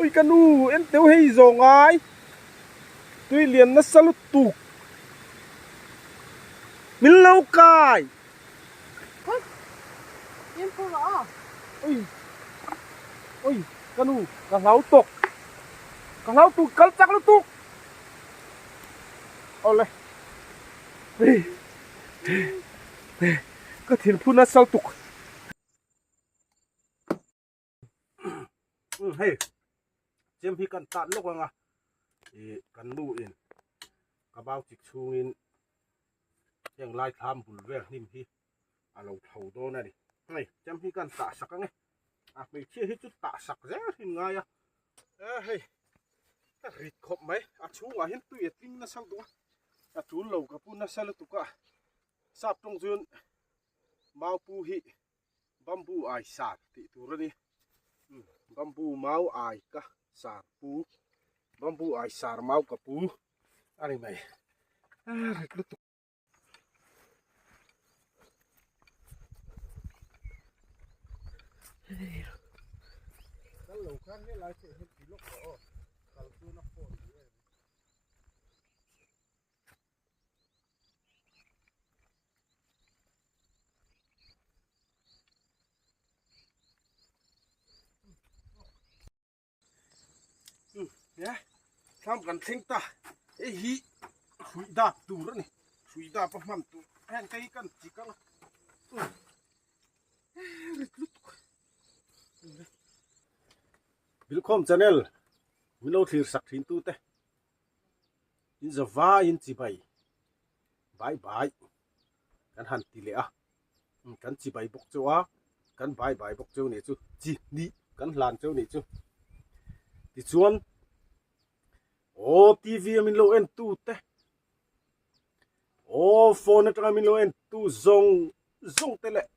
Ui ka nu en teu hei zawh ngai tui lian nasa lutuk min lo kai. Ui ui ka nu ka hlau tawk ka hlau tuk kal chak lutuk awle ka thinphu nasa lutuk. Hei chem hi kan tat lawk anga ih kan nu in ka bau chik chhungin heng lai thlam bul vel hnim hi a lo tho dawn a ni hei chem hi kan tah sak ange a hmeichhia hi chu tah sak zel hin ngai a e hei a rit khawp mai a chhungah hian tui a tling nasa lutuk a a tul lo ka pu nasa lutuk a sap tawng chuan mau pu hi bamboo ai sar tih tur a ni bamboo mau ai ka sar pu bamboo ai sar mau ka pu a ni mai a rit lutuk. Kal lo khan helai te hian ti lawk rawh aw kal chuan a phone duh em. Thlam kan thleng ta hei hi hrui dap tur a ni hrui dap a hman tur heng te hi kan chik ang a rit lutuk Bilkhawm channel min lo thlir sak thin tute in zavaiin chibai bai bai kan han ti leh a kan chibai bawk cheu a kan bai bai bawk cheu nih chu chi hnih kan hlan cheu nih chu tichuan aw T_V a min lo en tu te aw phone atanga min lo en tu zawng zawng te leh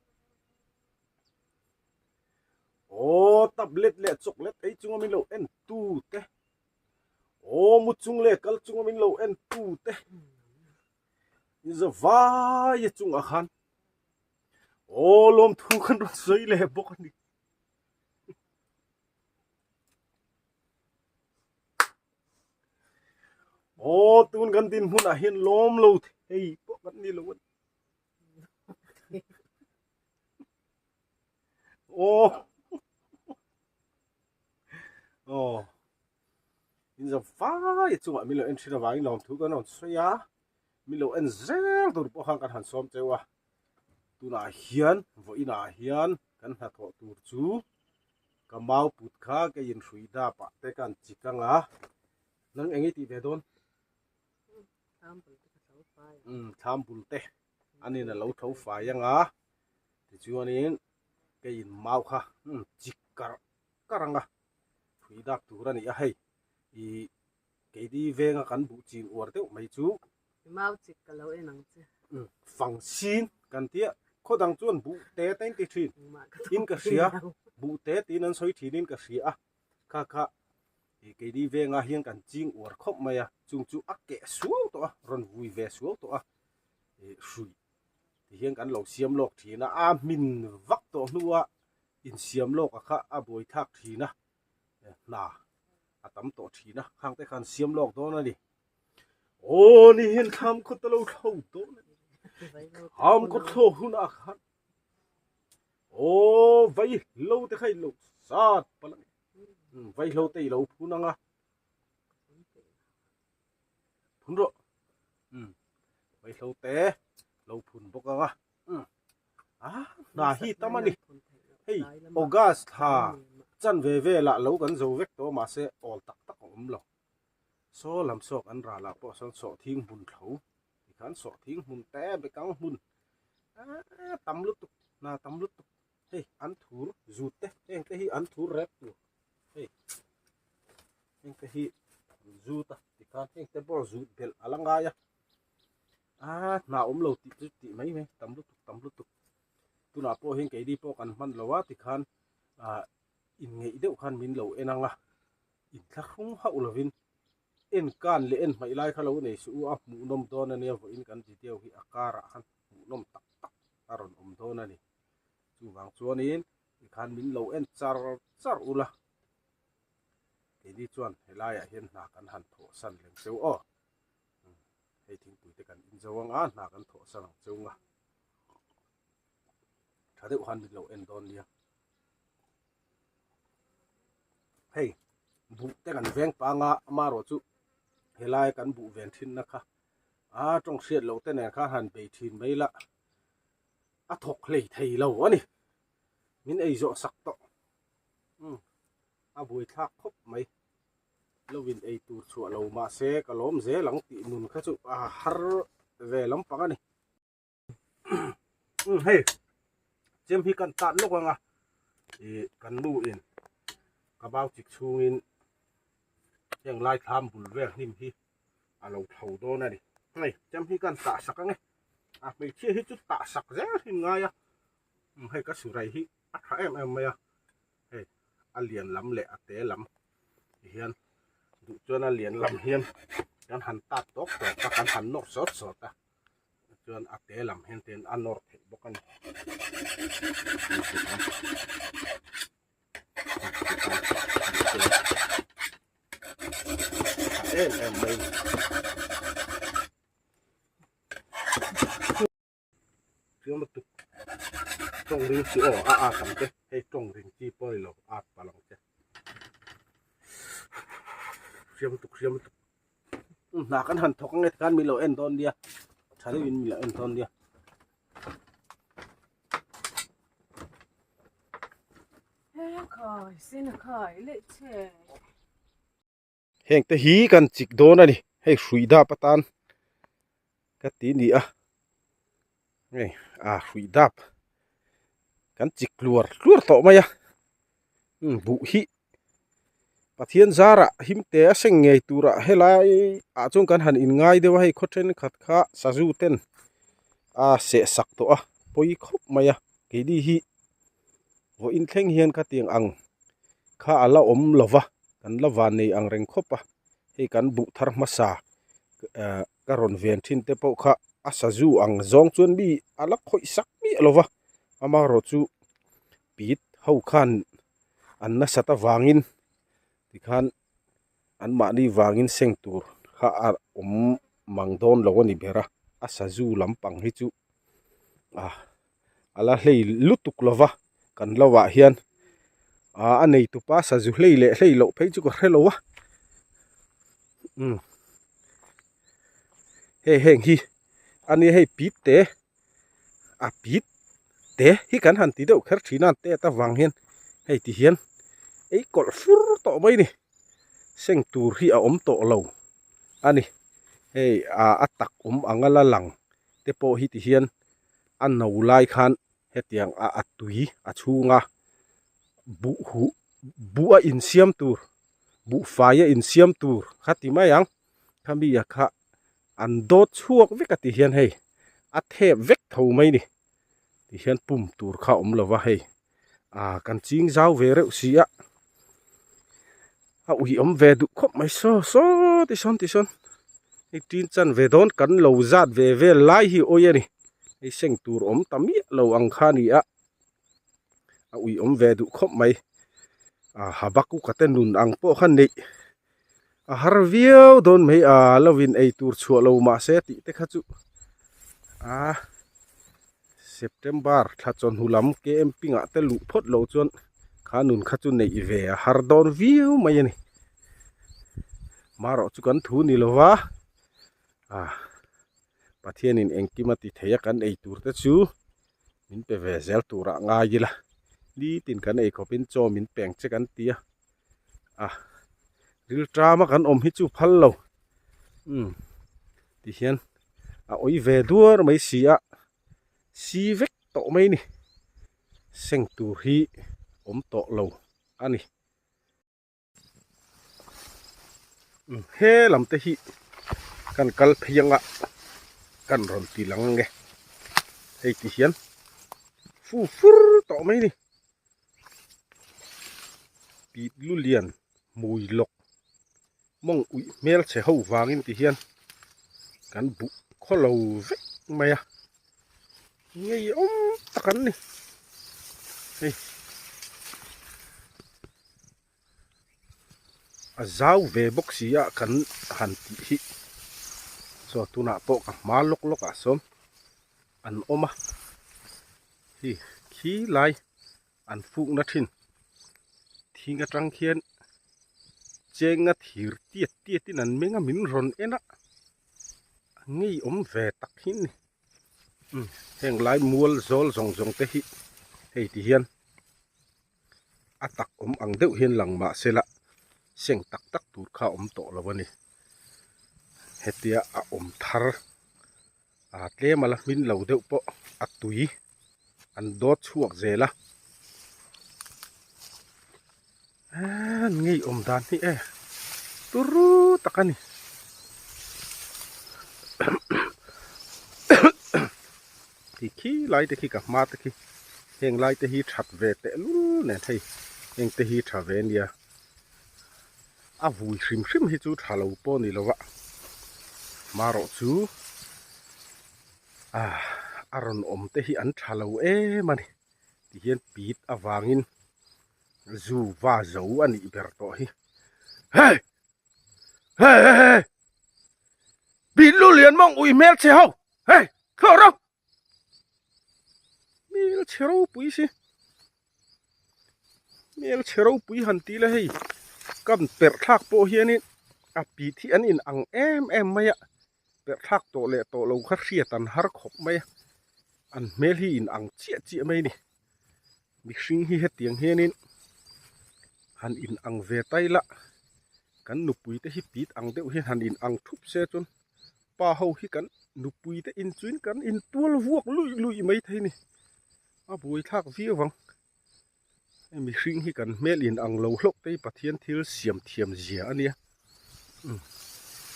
aw tablet leh chocolate ei chunga min lo en tu te. Aw mu chung leh kal chunga min lo en tu te in za vai a chungah khan aw lawmthu khan rawn sawi leh bawk a ni. Aw tun kan dinhmunah hian lawm lo thei pawh kan ni lo a ni. Aw Aw in za vai chungah min lo en thin avangin lawmthu kan rawn sawi a min lo en zel tur pawh khan kan han sawm cheu a tunah hian vawiinah hian kan hnathawh tur chu ka mau put kha ka inhrui dap ah te ka han chik ang a nang eng i tih ve dawn thlam bul te anin a lo tho fai ang a tichuanin keiin mau kha chik karh karh ang a thui dak tur a ni a hei ih keini venga kan buh chin uar deuh mai chu mau chik ka lo en ang che fang sin kan tia khaw dang chuan buh te te in ti thin in ka hria buh te tiin an sawi thin in ka hria a kha kha ih keini venga hian kan ching uar khawp mai a chung chu a keh suau tawh a rawn vui ve suau tawh a ih hrui tihian kan lo siam lawk thin a a hmin vak tawh hnua insiam lawk a kha a buai thlak thin a hna a tam tawh thin a khang te khan siam lawk dawn a ni aw ni hian thlam khaw ta lo thlo dawn a ni thlam khaw thlo hunah khan aw vai hlo te kha i lo sat palh a ni vai hlo te i lo phun ang a phun rawh um vaihlo te lo phun bawk ang a um a hna hi tam a ni hei august thla chan ve velah lo kan zo vek tawh mahse awl tak tak a awm lo saw lam sawk an ral ah pawh sawn sawhthing hmun thlo tikhan sawhthing hmun te bekang hmun ah tam lutuk hna tam lutuk hei an thur zut te heng te hi an thur rep tur hei heng te hi an zut a tikhan heng te pawh zut belh a la ngai a a hna awm lo tih chu tih mai mai tam lutuk tam lutuk tunah pawh hian keini pawh kan hman lo a tikhan ah inngeih deuh khan min lo en ang a inthlahrung hauh lovin en kan leh en hmaih lai kha lo nei suh u a hmuhnawm dawn ania vawiin kan video hi a karah khan hmuhnawm tak tak a rawn awm dawn a ni chuvang chuanin tikhan min lo en char char ula. Keini chuan helaiah hian hna kan han thawh san leng cheu aw. Hei thingpui te kan in zo ang a, hna kan thawh san ang cheu nga. Tha deuh han min lo en dawn nia. Hei buh te kan veng panga amarawh chu helai kan buh ven thinna kha a tawng hriat loh te nen khan han bei thin mai la a thawk hlei thei lo a ni. Min ei zawh sak tawh. Umm a buaithlak khawp mai. Lovin ei tur chhuah lo mahse ka lawm zel ang tih nun kha chu a har ve lampang a ni. Umm hei chem hi kan tat lawk ang a ih kan nu in ka bau chik chhungin heng lai thlam bul vel hnim hi a lo thlo dawn a ni. Hei chem hi kan tah sak ang e a hmeichhia hi chu tah sak zel hrim ngai a umm hei ka surai hi a tha em em mai a hei a lian lam leh a te lam ti hian duh chuan a lian lam hian kan han tat tawk tawk a kan han nawr sawt sawt a chuan a te lam hian ten a nawr theih bawk a ni. Em em mai. Chiang lutuk tawng ring chi aw a at ang che hei tawng ring chi pawh a ni lo at palh ang che hriam lutuk hriam lutuk hna kan han thawk ange tikhan min lo en dawn nia tha deuhin min lo en dawn nia. Heng te hi kan chik dawn a ni hei hrui dap atan ka ti ni a hei a hrui dap kan chik tluar tluar tawh mai a umm buh hi Pathian zarah him te a seng ngei turah helai ah chuan kan han inngai deuh a hei khaw thenkhat kha sazu ten a seh sak tawh a pawi khawp mai a keini hi vawiin thleng hian khatiang ang kha a la awm lo va kan la van nei ang reng khawp a hei kan buh thar hmasa eh ka rawn ven thin te pawh kha a sazu ang zawng chuan mi a la khawih sak miah lo va amaherawh chu pit ho khan an nasat avangin tikhan anmahni vangin seng tur kha a awm mang dawn lo a ni ber a a sazu lampang hi chu ah a la hlei lutuk lo va kan lo ah hian ah a nei tupa sazu hlei leh hlei loh phei chu ka hre lo a umm hei heng hi a nia hei pit te a pit te hi kan han ti deuh kher thin a an tet avang hian hei ti hian ei kawlh fur tawh mai a ni seng tur hi a awm tawh lo a ni hei ah a tak awm anga la lang te pawh hi ti hian a no lai khan hetiang a a tui a chhunga buh huh buh a insiam tur buhfai a insiam tur kha ti mai ang khami a kha an dawt chhuak vek a ti hian hei a thep vek tho mai ni ti hian pum tur kha a awm lo va hei ah kan ching zau ve reuh si a a ui awm ve duh khawp mai saw saw ti sawn ti sawn hei tin chan ve dawn kan lo zat ve vel lai hi awi a ni hei seng tur awm ta miah lo ang kha a ni a a ui awm ve duh khawp mai ah Habakuka te nun ang pawh kha neih a har viau dawn mai a lo in ei tur chhuah lo mahse tih te kha chu ah September thla chawhnu lam camping ah te luh phawt loh chuan kha nun kha chu neih ve a har dawn viau mai a ni marawh chu kan thu ni lo va ah Pathianin engkim a ti thei a kan ei tur te chu min pe ve zel turah ngai ila nitin kan ei khawpin chaw min peng che kan ti a a rilṭama kan awm hi chu phal lo umm ti hian a awih ve duar mai si a si vek tawh mai ni seng tur hi awm tawh lo a ni umm he lam te hi kan kal phei anga kan rawn ti lang ange hei ti hian fu fur tawh mai ni. Pit lu lian hmui lawk mawng uih hmel chhe ho vangin ti hian kan buh khaw lo vek mai a ngeiawm tak an ni hei. A zau ve bawk si a kan han tih hi chaw tunah pawh ka hma lawk lawk ah sawn an awm a hi khi lai an fukna thin thing atang khian chenga thir tiat tiat in an meng a min rawn en a a ngeiawm ve tak hi ni heng lai mual zawl zawng zawng te hi hei ti hian. A tak awm ang deuh hian lang mah se la seng tak tak tur kha a awm tawh lo a ni. Hetia a awm thar a tlem a la hmin lo deuh pawh a tui an dawt chhuak zel a. An ngeiawm dan hi e turu tak a ni. Khi khi lai te khi ka hma te khi heng lai te hi that ve teh lul nen hei heng te hi tha ve nia a vui hrim hrim hi chu tha lo pawh ni lova marawh chu ah a rawn awm te hi an tha lo em a ni ti hian pit avangin zu va zo a nih ber tawh hi hey hey hey hey pit lu lian mawng ui hmel chhe ho hey thlawh ro hmel chhe ropui si hmel chhe ropui han ti la hei kam perh thlak pawh hianin a pit hi an in ang em em mai a perh thlak tawh leh tawh lo kha hriat an har khawp mai a an hmel hi in ang chiah chiah mai a ni mihring hi hetiang hianin han in ang ve tai la kan nupui te hi pit ang deuh hian han in ang thup se chuan pa ho hi kan nupui te in chuin kan in tual vuak luih luih mai thei a ni a buaithlak viau ang hei mihring hi kan hmel in ang lo hlawk te hi Pathian thil siam thiam zia a nia umm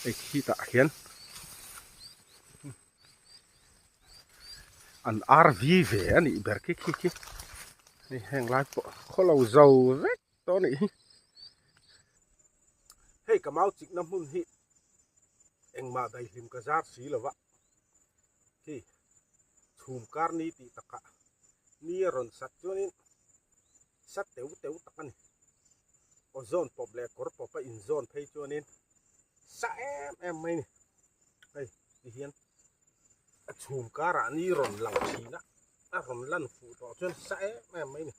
hei khitah hian an RV ve a nih ber khi khi khi hei heng lai pawh khawlo zo vek tawh a nih hi hei ka mau chikna hmun hi engmah daihlim ka zar si lo va khi chhum kar ni tih takah ni a rawn sat chuanin sat teu teu tak a ni ozone pawp leh kawr pawp a inzawn phei chuanin sa em em mai a ni hei tihian a chhum karah ni rawn lang thin a a rawn lan fuh tawh chuan sa em em mai a ni.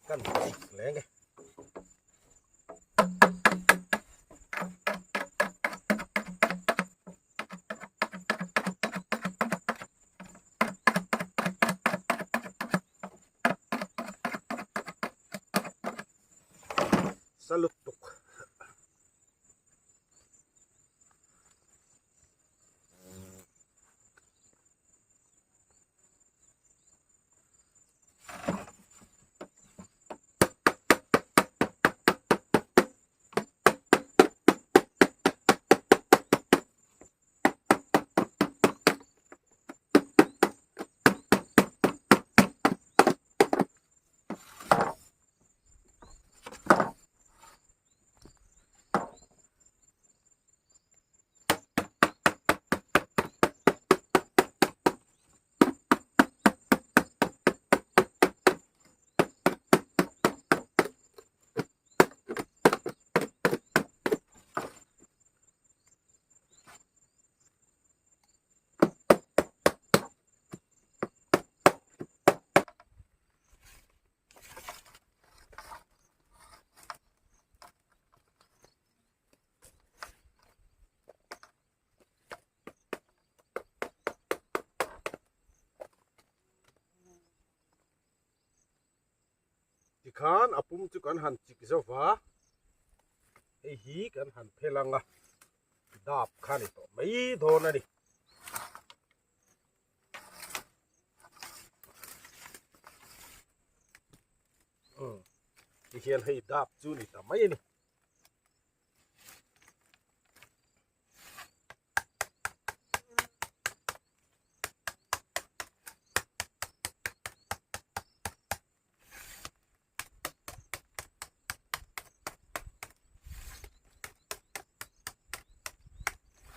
Kan chik leng e. Salut tuk. Tikhan a pum chu kan han chik zo va, hei hi kan han phel ang a, dap kha ni tawh mai dawn a ni. Tihian hei dap chu ni ta mai a ni.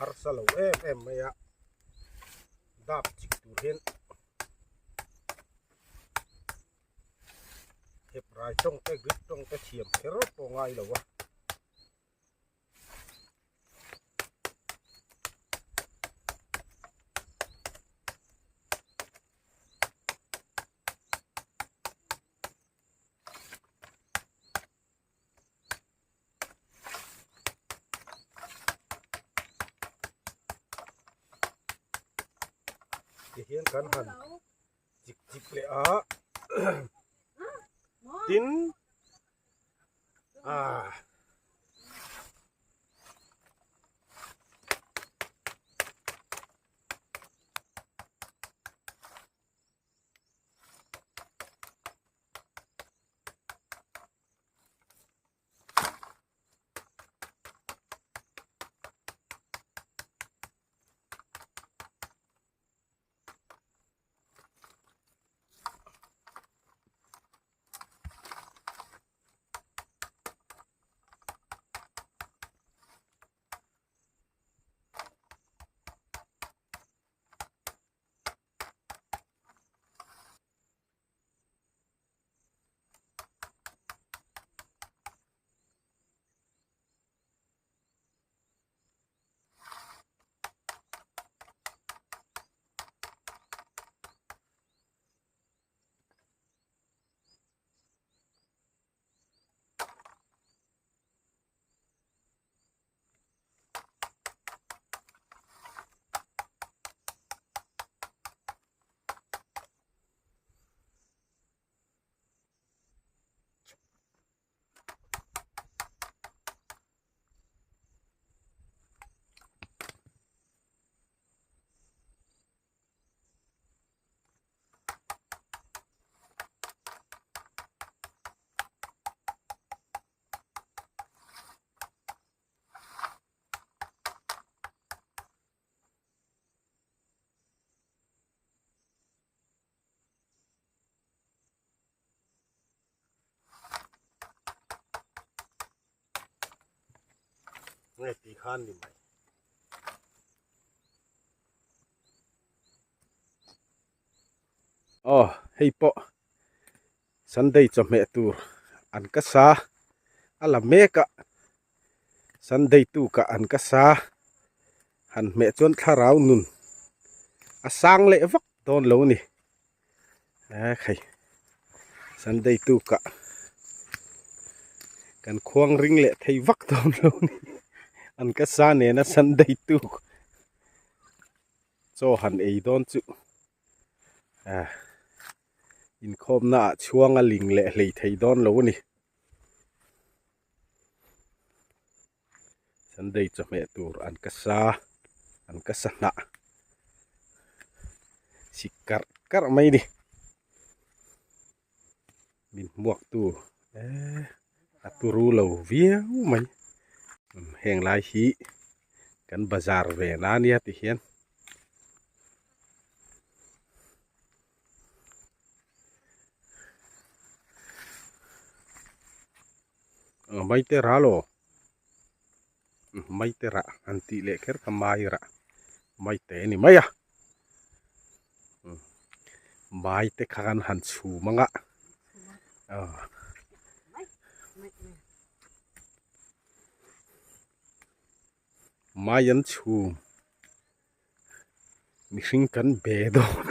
Harsa lo em em mai a dap chik tur hian. Rai tawng te Greek tawng te thiam kher pawh ngai lo a. Tihian kan han chik chik leh a tin ah Nge ti khan ni mai. Aw hei pawh Sunday chawhmeh tur an ka sa a la mek a Sunday tukah an ka sa han hmeh chuan thlarau nun a sang leh vak dawn lo a ni ekhei Sunday tukah kan khuang ring leh thei vak dawn lo a ni an ka sa nena Sunday tuk chaw han ei dawn chu ah inkhawmna ah chhuang a ling leh hlei thei dawn lo a ni Sunday chawhmeh tur an ka sa an ka sa hnah sik karh karh mai a ni min hmuak tu eee a turu lo viau mai heng lai hi kan bazar ve na ania ti hian. Maite rah law maite rah han tih leh kher kha mai rah maite a ni mai a maite kha kan han chhum ang a mai an chhum. Mihring kan be dawn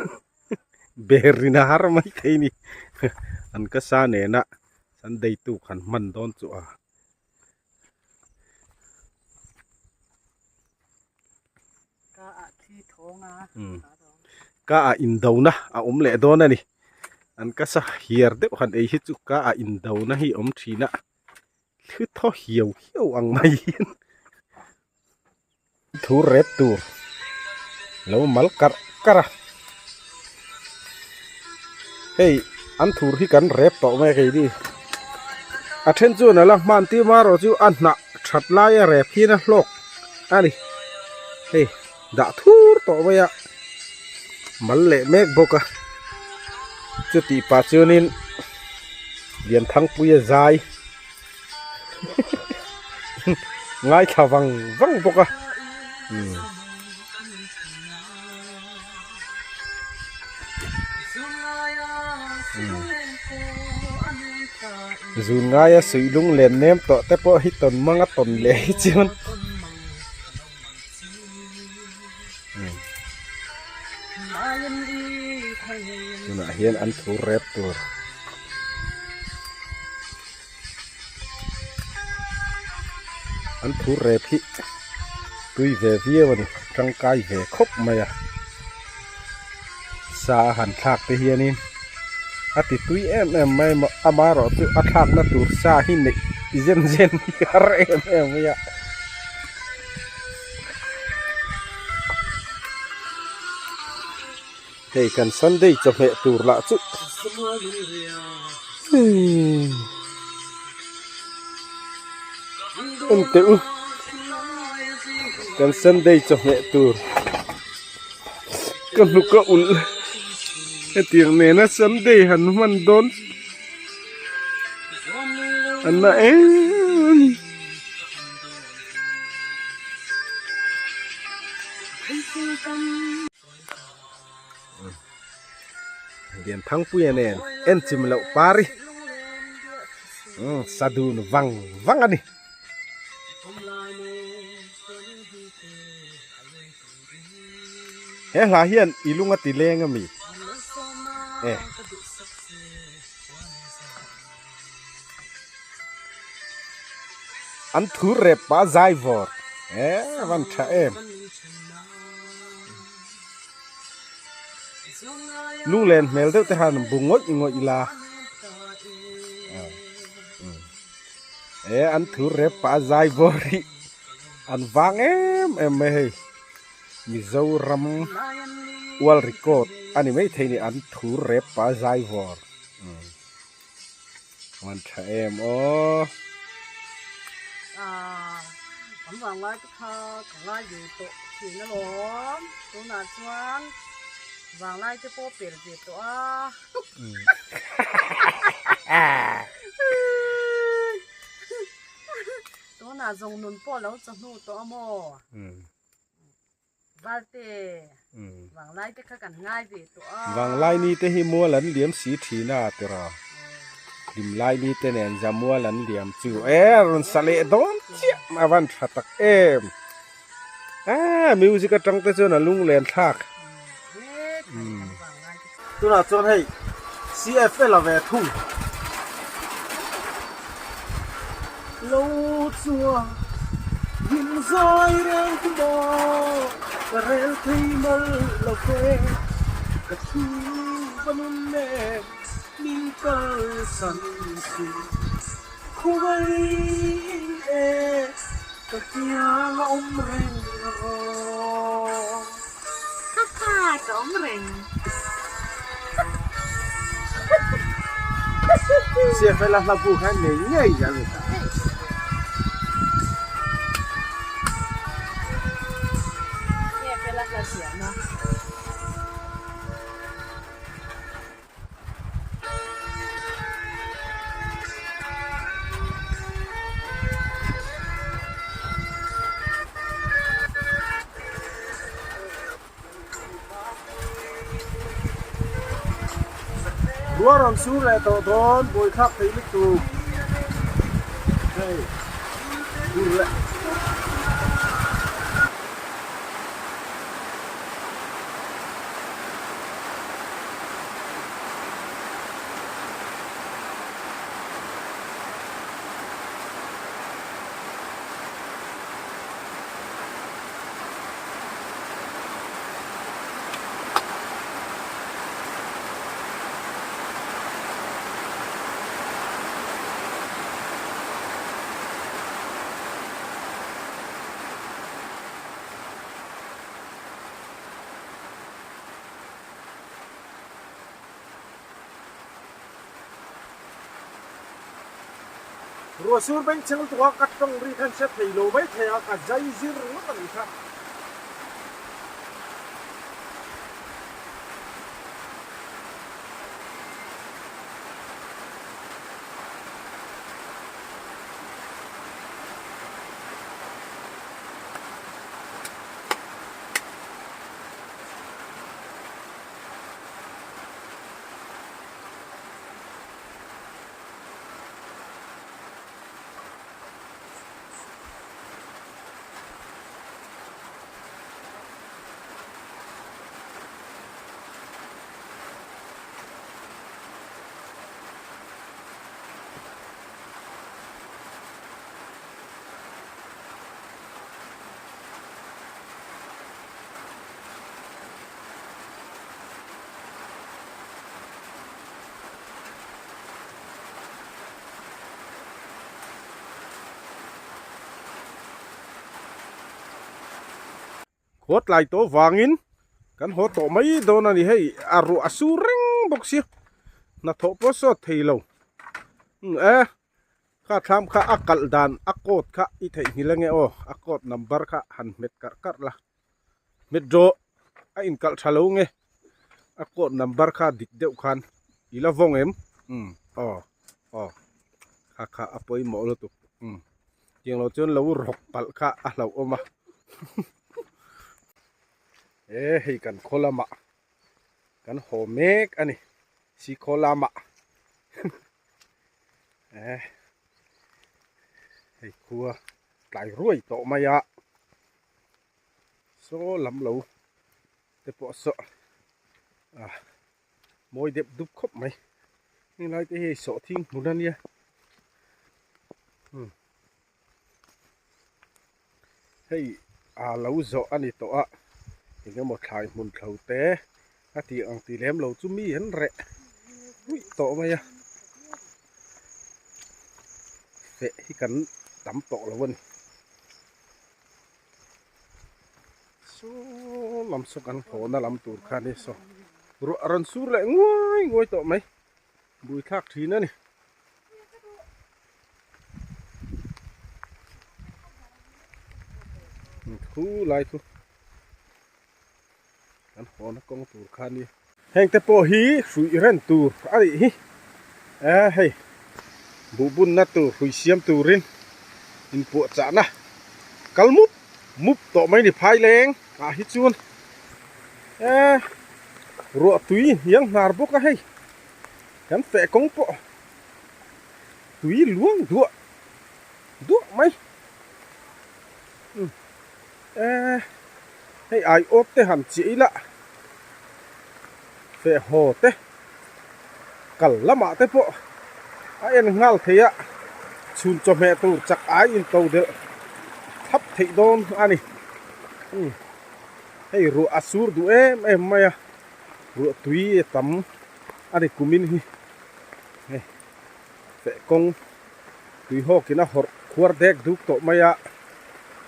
be rin a har mai thei ni an ka sa nena Sunday tuk han hman dawn chu a. Ka ah thi thawng a. Ka ah indona a awm leh dawn a ni. An ka sa hiar deuh han ei hi chu ka ah indona hi awm thin a. Thli thaw hiau hiau ang mai hian. Thu rep tur lo mal karh karh a hei an thur hi kan rep tawh mai a keini a then chuan a la hman tir marawh chu a hnah that lai a rep hian a hlawk a ni hei dah thur tawh mai a mal leh mek bawk a chutih pah chuanin Lianthangpuia zai. Ngaithla vang vang bawk a umm. Zun ngaia suih lung len nem tawh te pawh hi tawn mang a tawn leh hi chuan tunah hian an thu rep tur. An thu rep hi tui ve viau a ni tangkai ve khawp mai a sa a han thlak te hianin a ti tui em em mai a amaherawh chu a thlakna tur sa hi neih zen zen hi a har em em mai a. Hei kan Sunday chawhmeh tur lah chu en teh u kan Sunday chawhmeh tur ka hnuk a ulh hetiang nena Sunday han hman dawn a na em a ni. Lianthangpuia nen en chim loh pari sa dun vang vang a ni. He hla hian i lung a ti leng a mi e. An thur rep pah zai vawr e van tha em. Lunglen hmel deuh te khan bu ngawih ngawih ila e an thur rep pah a zai vawr hi an vang em em mai hei Mizoram world record a ni maithei ni an thur rep pah a zai vawr. Van tha em aw. Ah, kan vang lai te kha ka ngai ve tawh thin alawm. Tunah chuan vang lai te pawh pel ve tawh a. Tunah zawng nun pawh lo chawhnu tawh a maw? Valte, vanglai te kha kan ngai ve tawh a. Vanglai ni te hi mual an liam si thin a tiraw. Hlimlai ni te nen za mual an liam chu e a rawn sa leh dawn chiah a van tha tak em. Aa music atang te chuan a lunglen thlak. Tunah chuan hei CFL a ve thung. Lo chuan hlim zai reng chu maw ka rel thei mal lo ve ka thu va nun nen min kalsan suh khuai e ka kiang a awm reng rawh. Ka pa ka awm reng. CFL a hla bu kha nei ngei a ni ta. CFL a hla ziahna. Ruah rawn sur leh tawh dawn buaithlak thei lutuk hei dur leh. Ruah sur bengchheng lutuk a ka tawng ri khan hre thei lo mai thei a, ka zai zir ringawt a nih kha. Haw tlai tawh vangin kan haw tawh mai dawn a ni hei a ruah a sur reng bawk sia hnathawh pawh sawt thei lo e kha thlam kha a kalh dan a code kha i theihnghilh ange aw a code number kha han hmet karh karh la hmet rawh a inkalh tha lo nge a code number kha dik deuh khan i la vawng em umm aw aw kha kha a pawimawh lutuk umm. Tiang lo chuan lo rawk palh kha a hlauhawm a. E hei kan khaw lamah kan haw mek a ni si khaw lamah e hei khua tlai ruai tawh mai a saw lam lo te pawh saw a mawi deuh dup khawp mai heng lai te hi hei sawhthing hmun a nia hei a lo zawh a ni tawh a eng emaw thlai hmun thlo te a tih ang ti lem lo chu mi an reh ruih tawh mai a feh hi kan tam tawh lo a ni. Saw lam saw kan hlawhna lam tur kha a ni saw ruah a rawn sur leh nguai nguai tawh mai bui thlak thin a ni. Thu lai chu kan hlawhna kawng tur kha a ni. Heng te pawh hi hruih ren tur a nih hi e hei buh bunna tur hrui siam turin inpuahchahna kal mup mup tawh mai ni phai leng ah hi chuan e ruah tui hniang hnar bawk a hei kan feh kawng pawh tui luang duah duah mai E hei ai awt te han chiah ila feh haw te kal lamah te pawh a en nghal thei a chhun chawhmeh tur chak ai in to delh thlap theih dawn a ni hei ruah a sur duh em em mai a ruah tui a tam a ni kumin hi hei feh kawng. Tui hawkin a hawrh khuar dek duk tawh mai a,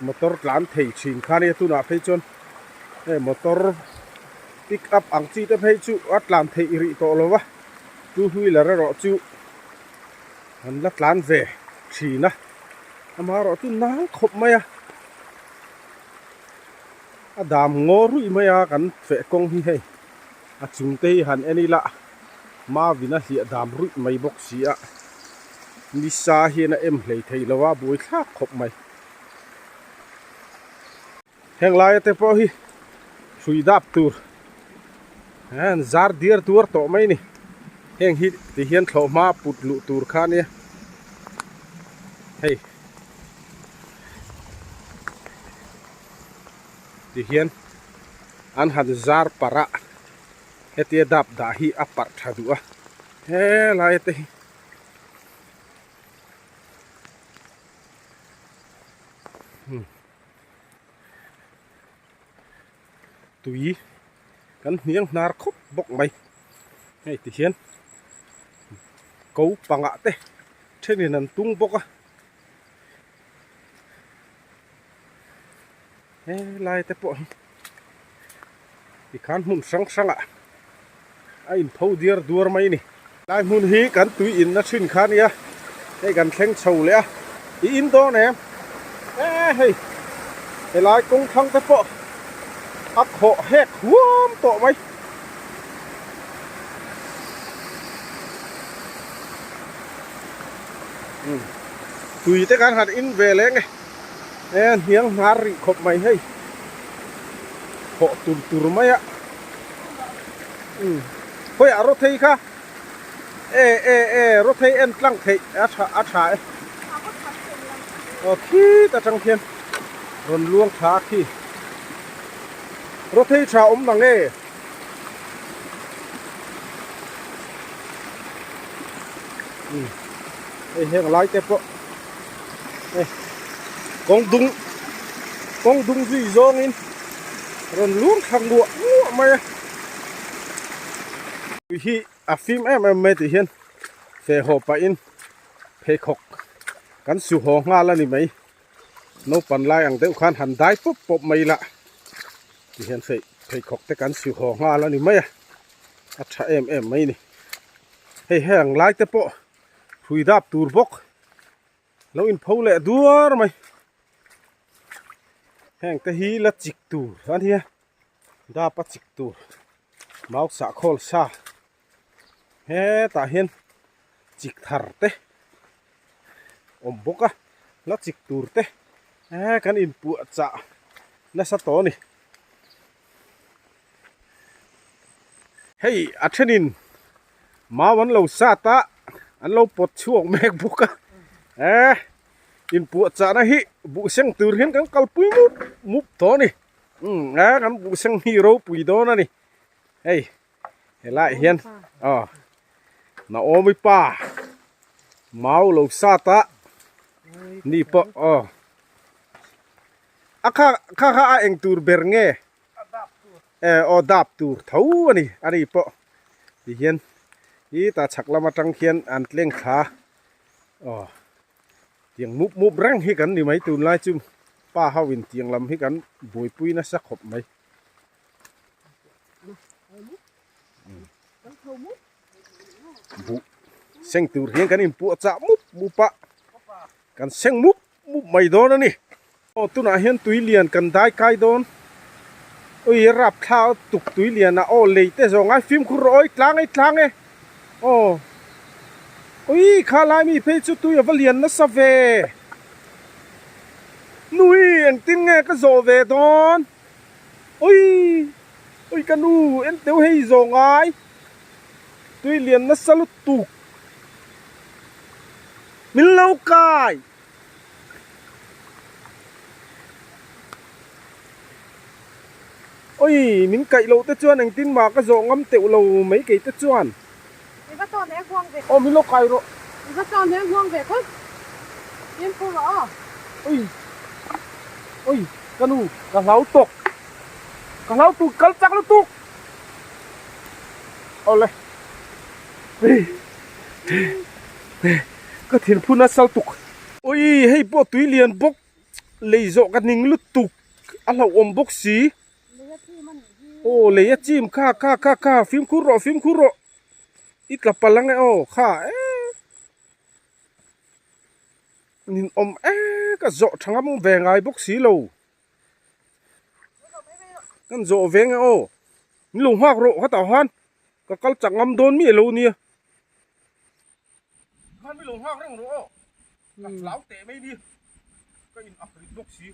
motor tlan thei thin kha nia tunah phei chuan hei motor pick up ang chi te phei chu a tlan theih rih tawh lo va, two wheeler erawh chu an la tlan ve thin a, amaherawh chu nang khawp mai a, a dam ngaw ruih mai a kan feh kawng hi hei a chung te hi han en ila. Mavin a hliah dam ruih mai bawk si a, nisa hian a em hlei thei lo a, buai thlak khawp mai. Heng laia te pawh hi hrui dap tur an zar diar duar tawh mai ni. Heng hi ti hian thlawh hma put luh tur kha ania hei ti hian an han zar parh a. Hetia dap dah hi a parh tha duh a, helai te hi tui kan hniang hnar khawp bawk mai hei ti hian ko pangah te thenin an tung bawk a Helai te pawh hi tikhan hmun hrang hrangah a inpho diar duar mai a ni. Helai hmun hi kan tui inna thin kha a nia, hei kan thleng chho leh a, i in dawn em? E hei helai kawng thlang te pawh a khawh hek huam tawh mai. Tui te kan han in ve leng e. E hniang hnar rih khawp mai hei thawh tur tur mai a umm khawiah rawthei kha e e e rawthei en tlang theih a tha a tha e aw khit atang khian rawn luang tha a khi rawthei tha awm nang e. Umm hei heng lai te pawh. Kawng dung kawng dung zui zawngin rawn lung thla nguah nguah mai a tui hi a fim em em mai tih hian feh haw pahin pheikhawk kan su haw nghal a ni mai naupang lai ang deuh khan han dai pawp pawp mai la. Tihian fei pheikhawk te kan si haw nghal a ni mai a, a tha em em mai ni. Hei heng lai te pawh hrui dap tur bawk lo in pho leh duar mai. Heng te hi la chik tur a nia, dap a chik tur mau sah khawl sa hetah hian chik thar te awm bawk a la chik tur te eh kan inpuah chah nasa tawh a ni. Hei a thenin mau an lo sat a an lo pawt chhuak mek bawk a eh inpuah chahna hi buh seng tur hian kan kalpui mup mup tawh a ni umm eh kan buh seng hi ropui dawn a ni hei. Helaiah hian aw Naomi pa mau lo sat a ni pawh aw a kha kha kha a eng tur ber nge e aw dap tur tho a ni a ni pawh ti hian hi ta chhak lam atang khian an tleng thla aw tiang mup mup reng hi kan ni mai tunlai chu pa ho in tiang lam hi kan buaipui nasa khawp mai. Buh seng tur hian kan inpuah chah mup mup a kan seng mup mup mai dawn a ni aw tunah hian tui lian kan dai kai dawn ui rap thla tuk tui lian ah aw lei te zawng ai fimkhur rawh awi tlang e tlang e aw ui kha lai mi phei chu tui ava lian nasa ve nui engtin nge ka zawh ve dawn. Ui! Ui ka nu en teuh hei zawh ngai. Tui lian nasa lutuk. Min lo kai. Ui min kaih loh te chuan engtin mah ka zawh ngam teuh lo mai kei te chuan. I va tawn eng huang ve. Aw min lo kai rawh. I va tawn eng huang ve khawi. Min phu rawh aw. Ui. Ui ka nu ka hlau tawk. Ka hlau tuk kal chak lutuk. Awle. Ka thin phu nasa lutuk. Ui hei pawh tui lian bawk lei zawh ka ning lutuk a hlauhawm bawk si. Aw lei a chim kha kha kha kha fimkhur rawh fimkhur rawh i tla palh ang e aw kha eh nin awm ek a zawh tha ngam ve ngai bawk si lo kan zawh ve ang e aw min lo nghak rawh hetah khan ka kal chak ngam dawn miah lo nia khan min lo nghak reng rawh aw ka hlau teh mai nia ka in ak rit bawk si.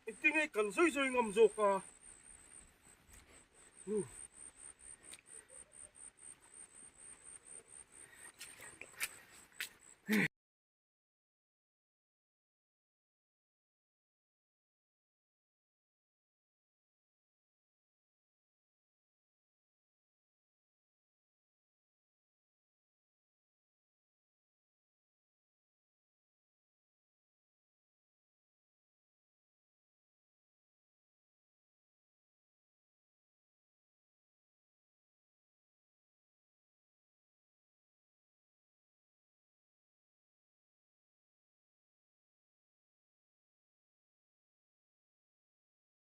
Engtin nge kal zui zui ngam zawk a?